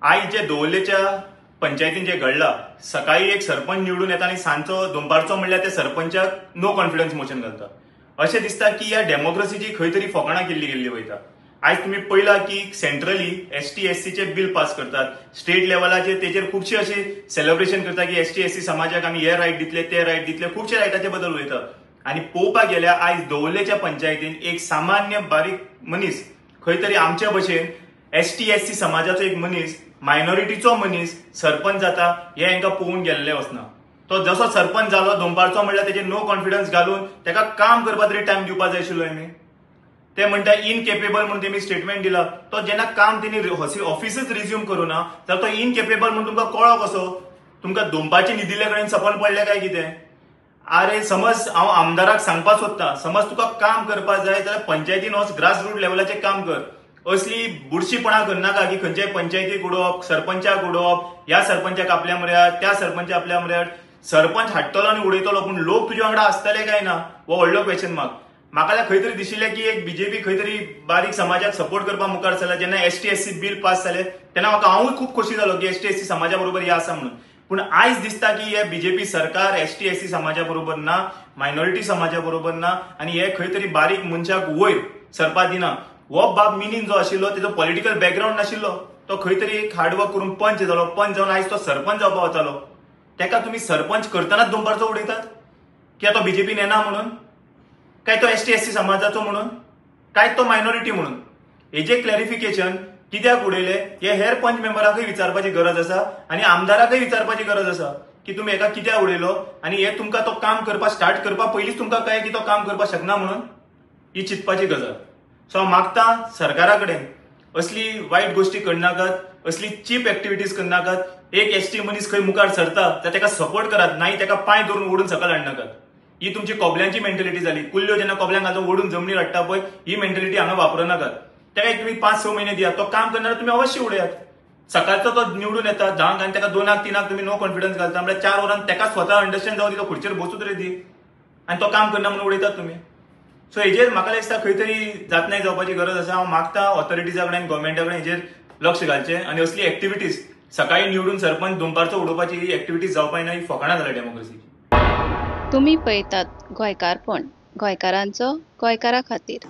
आयज जे दवर्लेच्या पंचायतीन जे घडला, सकाळी एक सरपंच निवडून येता आनी सांजचो दनपारचो म्हणल्यार त्या सरपंचाक नो कॉन्फिडन्स मोशन घालता. अशें दिसता की ह्या डेमोक्रेसीची खंय तरी फोकाणां केल्ली गेल्ली वयता. आयज तुमी पळयला की सेंट्रली ST SCचे बील पास करतात, स्टेट लेवलाचेर तेजेर खुबशे अशे सेलिब्रेशन करता की ST SC समाजाक आमी हे रायट दितले, ते रायट दितले, खुबशे रायटाचे बदल उलयता. आनी पळोवपाक गेल्यार आयज दवर्लेच्या पंचायतीन एक सामान्य बारीक मनीस, खंय तरी आमच्या भशेन ST SC समाजाचो एक मनीस, मायनॉरिटीचो मनीस सरपंच जाता हे हांकां पळोवन गेल्ले वचना. तो जसो सरपंच जालो दनपारचो म्हणल्यार तेजेर नो कॉन्फिडन्स घालून ताका काम करपा तरी टायम दिवपा जाय आशिल्लो. आमी ते म्हणटा इनकेपेबल म्हणून तेमी स्टेटमेंट दिला. तो जेन्ना काम तेणी ऑफिसूच रिज्यूम करूं ना जाल्यार तो इनकेपेबल म्हणून तुमकां कळ्ळो कसो? तुमकां दनपारचे न्हिदिल्ले कडेन सपन पडलें काय कितें? आरे समज हांव आमदाराक सांगपाक सोदता, समज तुका काम करपाक जाय जाल्यार पंचायतीन वच, ग्रास रूट लेवलाचेर काम कर. असली बुरशीपणां करनाका की खंयच्याय पंचायतीक उडोवप, सरपंचाक उडोवप, ह्या सरपंचाक आपल्या म्हऱ्यात, त्या सरपंचाक आपल्या म्हऱ्यात. सरपंच हाडटलो आनी उडयतलो, पूण लोक तुजे वांगडा आसतले काय ना हो व्हडलो क्वेश्चन मार्क. म्हाका जाल्यार खंय तरी दिशिल्लें की एक बीजेपी खंय तरी बारीक समाजाक सपोर्ट करपाक मुखार सरला. जेन्ना ST SC bill pass जालें तेन्ना म्हाका हांवूय खूब खोशी जालो की ST SC समाजा बरोबर हे आसा म्हणून. पूण आयज दिसता की हे बीजेपी सरकार ST SC समाजा बरोबर ना, मायनॉरिटी समाजा बरोबर ना आनी हे खंय तरी बारीक मनशाक वयर सरपा दिना. हो बाब मिनीन जो आशिल्लो तेजो पॉलिटिकल बॅकग्रावंड नाशिल्लो, तो खंय तरी एक हार्डवर्क करून पंच जालो, पंच जावन आयज तो सरपंच जावपा वतालो. तेका तुमी सरपंच करतनाच दनपारचो उडयतात की तो बीजेपीन येना म्हणून, काय तो ST SC समाजाचो म्हणून, काय तो मायनॉरिटी म्हणून. हेजे क्लॅरिफिकेशन कित्याक उडयले हे हेर पंच मेंबराकय विचारपाची गरज आसा आनी आमदाराकय विचारपाची गरज आसा की तुमी हेका कित्याक उडयलो आनी हे तुमकां तो काम करपाक स्टार्ट करपा पयलींच तुमकां कळ्ळें की तो काम करपाक शकना म्हणून. ही चिंतपाची गजाल. सो हांव मागता सरकारा कडेन असली वायट गोश्टी करनाकात, असली चीप एक्टिविटीज करनाकात. एक ST मनीस खंय मुखार सरता जाल्यार तेका सपोर्ट करात, नाही तेका पांय धरून ओडून सकयल हाडनाकात. ही तुमची कोबल्यांची मेंटेलिटी जाली. कुल्ल्यो जेन्ना कोबल्यांक घालून ओडून जमनीर हाडटा पळय, ही मेंटेलिटी हांगा वापरूं नाकात. तेका एक तुमी 5-6 म्हयने दियात, तो काम करणार तुमी अवश्य उडयात. सकाळचो तो निवडून येता 10क आनी तेका 2क 3क तुमी नो कॉन्फिडन्स घालता, म्हळ्यार 4 वरां तेका स्वता अंडरस्टँड जावं दी, तो खुर्चेर बसूं तरी दी आनी तो काम करना म्हणून उडयतात तुमी. सो हेजेर म्हाका दिसता खंय तरी जातनाय जावपाची गरज आसा. हांव मागता ऑथॉरिटीजा कडेन, गव्हर्मेंटा कडेन हेजेर लक्ष घालचें आनी असली एक्टिविटीज सकाळी निवडून सरपंच दनपारचो उडोवपाची ही एक्टिविटीज जावपाक ना, ही फकाणां जाल्या डेमोक्रेसीची. तुमी पळयतात गोंयकारपण, गोंयकारांचो गोंयकारा खातीर.